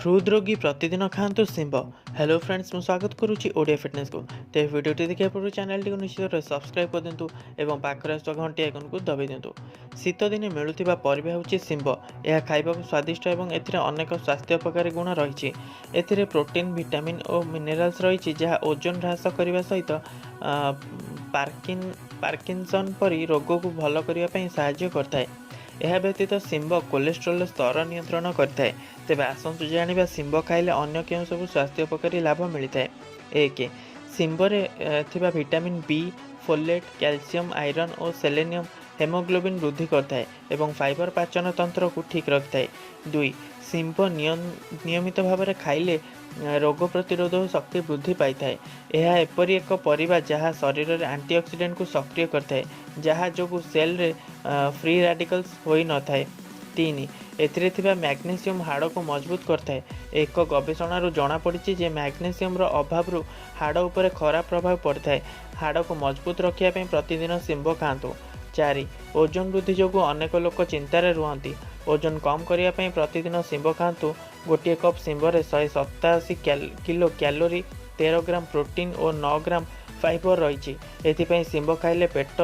ହୃଦରୋଗୀ ପ୍ରତିଦିନ ଖାଆନ୍ତୁ ଶିମ୍ବ। Hello friends, ମୁଁ ସ୍ୱାଗତ କରୁଛି ଓଡ଼ିଆ ଫିଟନେସ୍କୁ। ତେବେ ଭିଡ଼ିଓଟି ଦେଖିବା ପୂର୍ବରୁ ଚ୍ୟାନେଲଟିକୁ ନିଶ୍ଚିତ ଭାବରେ ସବସ୍କ୍ରାଇବ୍ କରିଦିଅନ୍ତୁ ଏବଂ ପାଖରେ ଆସୁଥିବା ଘଣ୍ଟି ଆଇକନ୍କୁ ଦବାଇ ଦିଅନ୍ତୁ। ଶୀତଦିନେ ମିଳୁଥିବା ପରିବା ହେଉଛି ଶିମ୍ବ। ଏହା ଖାଇବାକୁ ସ୍ୱାଦିଷ୍ଟ ଏବଂ ଏଥିରେ ଅନେକ ସ୍ୱାସ୍ଥ୍ୟ ଉପକାରୀ ଗୁଣ ରହିଛି। ଏଥିରେ ପ୍ରୋଟିନ୍, ଭିଟାମିନ୍ ଓ ମିନେରାଲ୍ସ ରହିଛି, ଯାହା ଓଜନ ହ୍ରାସ କରିବା ସହିତ ପାର୍କିନସନ୍ ପରି ରୋଗକୁ ଭଲ କରିବା ପାଇଁ ସାହାଯ୍ୟ କରିଥାଏ। ଏହା ବ୍ୟତୀତ ଶିମ୍ବ କୋଲେଷ୍ଟ୍ରଲର ସ୍ତର ନିୟନ୍ତ୍ରଣ କରିଥାଏ। ତେବେ ଆସନ୍ତୁ ଜାଣିବା ଶିମ୍ବ ଖାଇଲେ ଅନ୍ୟ କେଉଁ ସବୁ ସ୍ୱାସ୍ଥ୍ୟ ଉପକାରୀ ଲାଭ ମିଳିଥାଏ। 1, ଶିମ୍ବରେ ଥିବା vitamin B, folate, calcium, iron ଓ ସେଲେନିୟମ୍ ହେମୋଗ୍ଲୋବିନ୍ ବୃଦ୍ଧି କରିଥାଏ ଏବଂ ଫାଇବର ପାଚନ ତନ୍ତ୍ରକୁ ଠିକ୍ ରଖିଥାଏ। 2, ଶିମ୍ବ ନିୟମିତ ଭାବରେ ଖାଇଲେ ରୋଗ ପ୍ରତିରୋଧକ ଶକ୍ତି ବୃଦ୍ଧି ପାଇଥାଏ। ଏହା ଏପରି ଏକ ପରିବା ଯାହା ଶରୀରରେ ଆଣ୍ଟିଅକ୍ସିଡେଣ୍ଟକୁ ସକ୍ରିୟ କରିଥାଏ, ଯାହା ଯୋଗୁଁ ସେଲ୍ରେ ଫ୍ରି ରାଡିକାଲ୍ସ ହୋଇନଥାଏ। 3, ଏଥିରେ ଥିବା ମ୍ୟାଗ୍ନେସିୟମ୍ ହାଡ଼କୁ ମଜବୁତ କରିଥାଏ। ଏକ ଗବେଷଣାରୁ ଜଣାପଡ଼ିଛି ଯେ ମ୍ୟାଗ୍ନେସିୟମର ଅଭାବରୁ ହାଡ଼ ଉପରେ ଖରାପ ପ୍ରଭାବ ପଡ଼ିଥାଏ। ହାଡ଼କୁ ମଜବୁତ ରଖିବା ପାଇଁ ପ୍ରତିଦିନ ଶିମ୍ବ ଖାଆନ୍ତୁ। 4, ଓଜନ ବୃଦ୍ଧି ଯୋଗୁଁ ଅନେକ ଲୋକ ଚିନ୍ତାରେ ରୁହନ୍ତି। ଓଜନ କମ୍ କରିବା ପାଇଁ ପ୍ରତିଦିନ ଶିମ୍ବ ଖାଆନ୍ତୁ। ଗୋଟିଏ କପ୍ ଶିମ୍ବରେ 187 କିଲୋ କ୍ୟାଲୋରି, 13 ଗ୍ରାମ ପ୍ରୋଟିନ୍ ଓ 9 ଗ୍ରାମ ଫାଇବର ରହିଛି। ଏଥିପାଇଁ ଶିମ୍ବ ଖାଇଲେ ପେଟ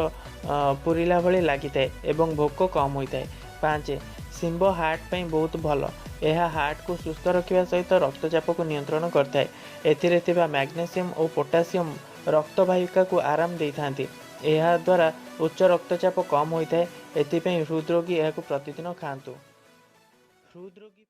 ପୁରିଲା ଭଳି ଲାଗିଥାଏ ଏବଂ ଭୋକ କମ୍ ହୋଇଥାଏ। 5, ଶିମ୍ବ ହାର୍ଟ ପାଇଁ ବହୁତ ଭଲ। ଏହା ହାର୍ଟକୁ ସୁସ୍ଥ ରଖିବା ସହିତ ରକ୍ତଚାପକୁ ନିୟନ୍ତ୍ରଣ କରିଥାଏ। ଏଥିରେ ଥିବା ମ୍ୟାଗ୍ନେସିୟମ୍ ଓ ପୋଟାସିୟମ୍ ରକ୍ତବାହିକାକୁ ଆରାମ ଦେଇଥାନ୍ତି। ଏହାଦ୍ୱାରା ଉଚ୍ଚ ରକ୍ତଚାପ କମ୍ ହୋଇଥାଏ। ଏଥିପାଇଁ ହୃଦରୋଗୀ ଏହାକୁ ପ୍ରତିଦିନ ଖାଆନ୍ତୁ। ହୃଦରୋଗୀ